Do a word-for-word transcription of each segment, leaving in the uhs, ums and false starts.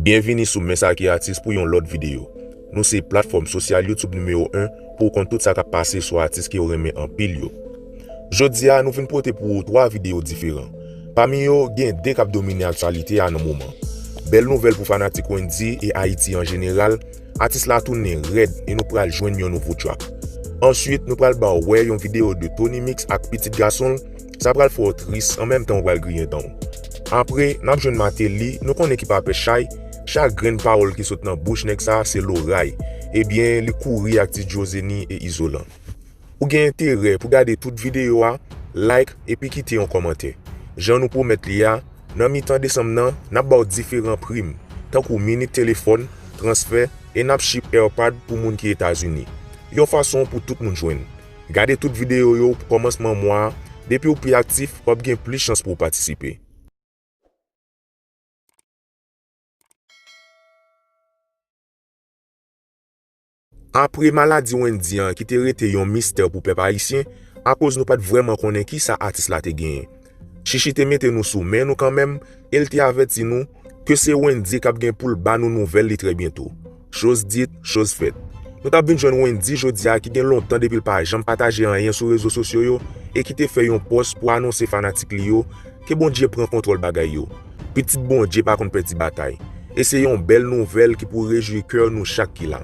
Byenvini sou Men Sa Ki Atis pou yon lòt videyo. Nou se platfòm sosyal YouTube nimewo en pou w konn tout sa k ap pase sou atis ke w renmen anpil yo. Jodi a, nou vin pote pou ou twa videyo diferan. Pami yo, gen de k ap domine aktyalite a nan moman. Bèl nouvèl pou fanatik Wendyy e Ayiti an jeneral, atis la tounen rèd e nou pral jwenn yon nouvo track. Answit, nou pral ba w wè yon videyo de Tony Mix ak pitit gason l, sa pral fè w tris, an menm tan w pral griyen dan w. Apre, n ap jwenn Martelly, nou konnen ki pa pè chay, chak grenn pawòl ki sot nan bouch nèg sa a se loray. Ebyen, li kouri ak Ti Djo Zeni e Izolan. Ou gen enterè pou gade tout videyo a, like epi kite yon kòmantè. Jan nou pwomèt li a, nan mitan desanm nan, n ap ba w diferan prim, tankou minit telefòn, transfè, e n ap ship AirPod pou moun ki Etazini. Yon fason pou tout moun jwenn. Gade tout videyo yo pou kòmansman mwa a, depi w pi aktif, w ap gen plis chans pou w patisipe. Apre maladi Wendyy an ki te rete yon mistè pou pèp ayisyen, akoz nou pa t vrèman konnen kisa atis la te genyen. Chichi te mete nou sou men nou kanmenm e l te avèti nou ke se Wendyy k ap gen pou l ba nou nouvèl li trè byento. Chose dite, chose faite. Nou t ap vin jwenn Wendyy jodi a ki gen lontan depi l pa janm pataje anyen sou rezo sosyo yo e ki te fè yon pòs pou anonse fanatik li yo ke Bondye pran kontwòl bagay yo. Pitit Bondye pa konn pèdi batay. E se yon bèl nouvèl ki pou rejwi kè nou chak ki la.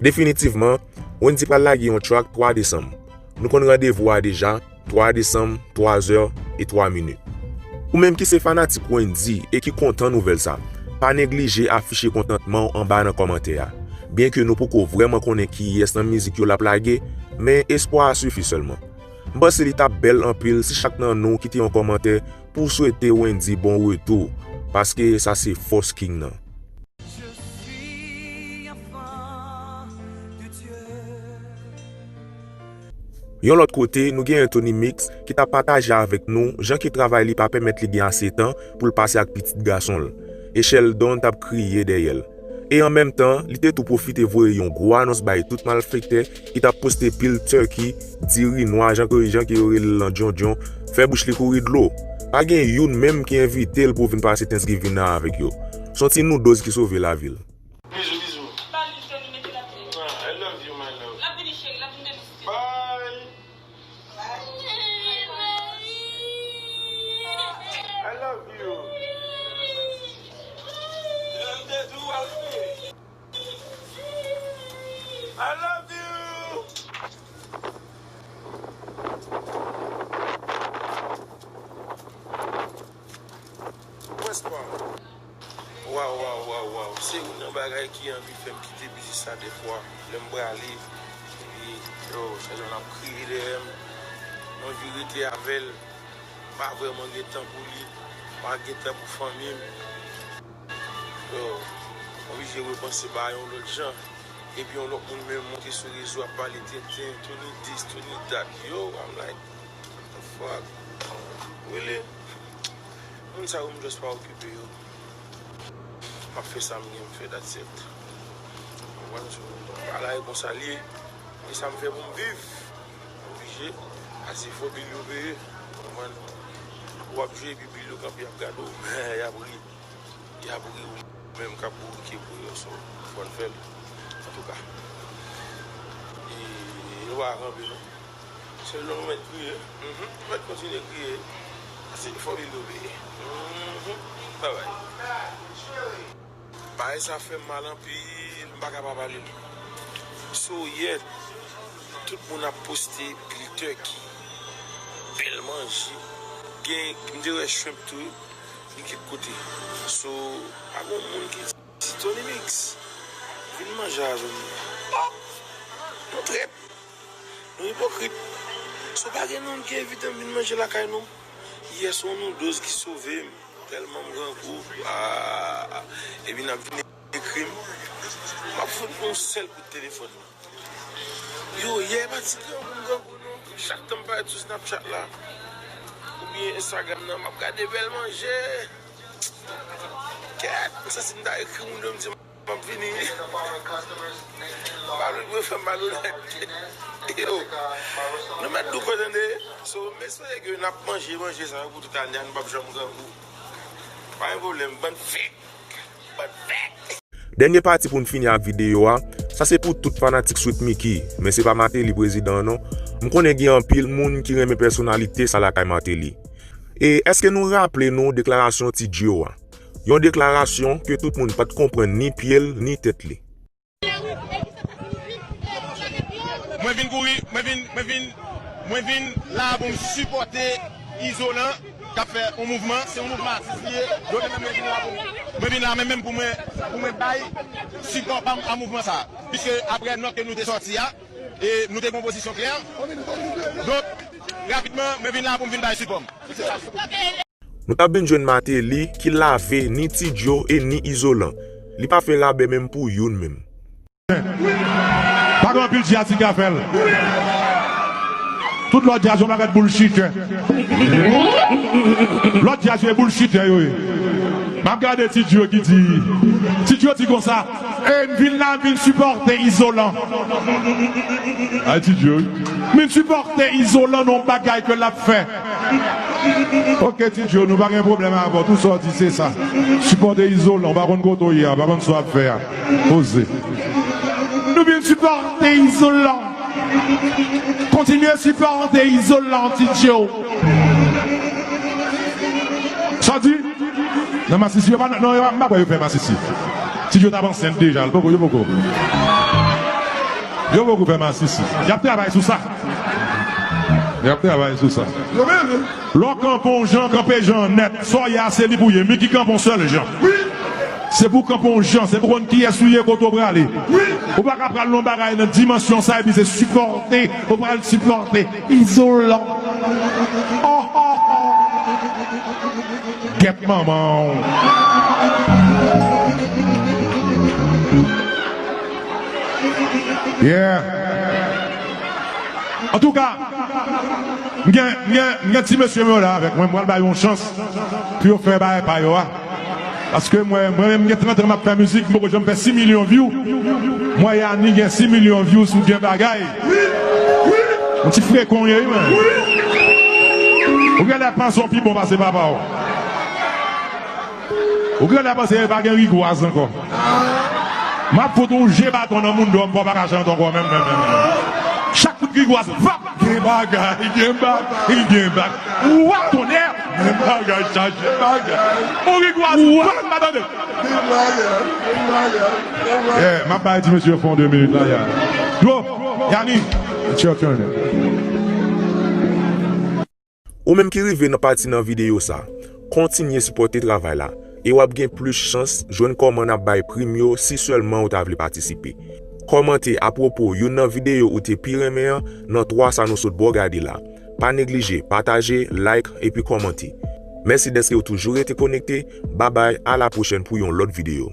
Definitivman, Wendyy pral lage yon track twa desanm. Nou konn randevou a deja, twa desanm, twa zè e twa minit. Ou menm ki se fanatik Wendyy e ki kontan nouvèl sa, pa neglije afiche kontantman w anba nan kòmantè a. Byenke nou poko vrèman konnen kiyès nan mizik yo l ap lage, men espwa a sifi sèlman. M panse li t ap bèl anpil si chak nan nou kite yon kòmantè pou swete Wendyy bon retou, paske sa se fòs King nan. Yon lòt kote, nou genyen Tony Mix ki t ap pataje avèk nou jan ke travay li pa pèmèt li gen ase tan pou l pase ak pitit gason l. E Sheldon t ap kriye dèyè l. E an menm tan, li te tou pwofite voye yon gwo anons bay tout malfektè ki t ap poste pil turkey, diri nwa, jan ke, jan ke yo rele l nan djondjon, fè bouch li kouri dlo. Pa gen youn menm ki envite l pou vin pase Thanksgiving nan avèk yo. S on ti noodles ki sove lavi l. Bizou, bizou. Ah, I love you, my love. Bye. I love you. I love you. Press pa. Waw, waw, waw, waw. Se youn nan bagay ki anvi fè m kite biznis la dèfwa. Lè m prale, epi, yo, Sheldon ap kriye dèyè m. M anvi rete avè l. M pa vrèman gen tan pou li. M pa gen tan pou fanmi m. Yo, m oblije repanse bagay yon lòt jan. Epi yon lòt moun menm monte sou rezo ap pale tenten, Tony this, Tony that. Yo, I'm like, what the fuck? Really? Moun sa yo, m just pa okipe yo. M ap fè sa m gen pou m fè, that's it. Konprann? So, bagay la e konsa l ye. E sa m fè pou m viv. M oblije. Ase fò bil yo peye. Konprann? W ap jwe epi bil yo kanpe ap gade w. Y ap ri. Y ap ri ou menm k ap bourike pou yo, so, fò n fè l. Antouka, e, nou pa kanpe non. Se lè nou mèt kriye, mhm, nou mèt kontinye kriye. Ase fò bil yo peye. Mhm. Babay. Bagay sa fè m mal anpil, m pa ka pa pale l. So, yè, tout moun ap poste pil turkey, bèl manje. Gen, m te wè shrimp tou. Li kèk kote. So, pa gon moun ki di, "Tony Mix, vin manje avè m." Oh! Nou trèt. Nou ipokrit. So, pa gen moun ki envite m vin manje lakay nou. Yè se yon noodles ki sove m. Tèlman m grangou. Ah, epi n ap vin ekri m. M ap fout yon sèl kout telefòn. Yo, yè pa ti grangou m grangou non. Chak tan m parèt sou Snapchat la, oubyen Instagram nan, m ap gade bèl manje. Kèt, m santi m ta ekri moun yo, m di m ap vini. M pa vle pou yo fè m malonèt. Yo, nou mèt douko tande. So, m espere ke n ap manje manje sa yo pou tout ane a, nou p ap janm grangou. Pa gen pwoblèm, bann fèk. Dènye pati pou n fini ak videyo a, sa se pou tout fanatik Sweet Micky, men se pa Martelly prezidan an non. M konnen gen anpil moun ki renmen pèsonalite sa lakay Martelly. E èske nou raple nou deklarasyon Ti Joe a? Yon deklarasyon ke tout moun pa t konprann ni pye l ni tèt li. Mwen vin kouri, mwen vin, mwen vin, mwen vin la pou m sipòte Izolan k ap fè yon mouvman, se yon mouvman atis li ye. Yo te menm mwen vin la pou, mwen vin la menm menm pou mwen, pou mwen bay sipò pa m a mouvman sa. Piske apre nòt ke nou te sòti a, e nou te gen yon pozisyon klè. Donk, rapidman, mwen vin la pou m vin bay sipò m. Nou t ap vin jwenn Martelly ki lave ni Ti Joe e ni Izolan. Li pa fè rabè menm pou youn menm. Pa gen anpil djaz ki ka fè l. Tout lòt djaz yon pakèt boulshitè. Lòt djaz yo e boulshitè yo ye. M ap gade Ti Joe ki di, Ti Joe di konsa, e m vin la, m vin sipòte Izolan. Ay Ti Joe wi. M vin sipòte Izolan nan yon bagay ke l ap fè. Ok Ti Joe, nou pa gen pwoblèm avè w, tout sa w di se sa. Sipòte Izolan, w pa konn kote w ye a, w pa konn sa w ap fè a. Poze. Nou vin sipòte Izolan. Kontinye sipòte Izolan, Ti Joe. Sa w di? Nan masisi, yo pa, non, yo pa, m pa kwè yo fè masisi. Ti Joe t ap ansent deja, l poko, yo poko. Yo poko fè masisi. Y ap travay sou sa. Y ap travay sou sa. Lè w kanpe yon jan, kanpe jan an nèt. Sa w ye a, se li pou w ye. Micky kanpe yon sèl jan. Se pou w kanpe yon jan, se pou w konn kiyès ou ye, kote w prale. Ou pa ka pral nan yon bagay nan dimansyon sa epi se sipòte, ou pral sipòte Izolan. Oh, oh, oh. Gèt manman w. Yeah. Antouka, m gen, m gen, m gen ti mesye m yo la avèk mwen, m pral ba yo yon chans pou yo fè bagay pa yo a. Paske mwen, mwen menm m gen trant an m ap fè mizik, m poko janm fè sis milyon view. Mwen e Annie gen sis milyon view, si w gen bagay. Yon ti frekan w ye wi, men. Ou genlè panse w pi bon pase papa w. Ou genlè panse pa gen rigwaz ankò. M ap fout yon je baton nan moun dòm pa w pa ka chante ankò menm, menm, menm, menm. Chak kout rigwaz, vap! Gen bagay, gen bagay, gen bagay. Wa tonnè! Gen bagay, chaje bagay. Yon rigwaz, vap! M pa tande. Gen bagay, gen bagay, gen bagay. Yeah, m ap bay ti mesye yo fon de minit la, ya. Dwo, Yani, it's your turn. Ou menm ki rive nan pati nan videyo sa, kontinye sipòte travay la e w ap gen plis chans jwenn kòman n ap bay prim yo si sèlman ou ta vle patisipe. Kòmante apwopo youn nan videyo ou te pi renmen an nan twa sa nou sot ba w gade la. Pa neglije pataje, like epi kòmante. Mèsi dèske w toujou rete konekte. Babay, a la pwochèn pou yon lòt videyo.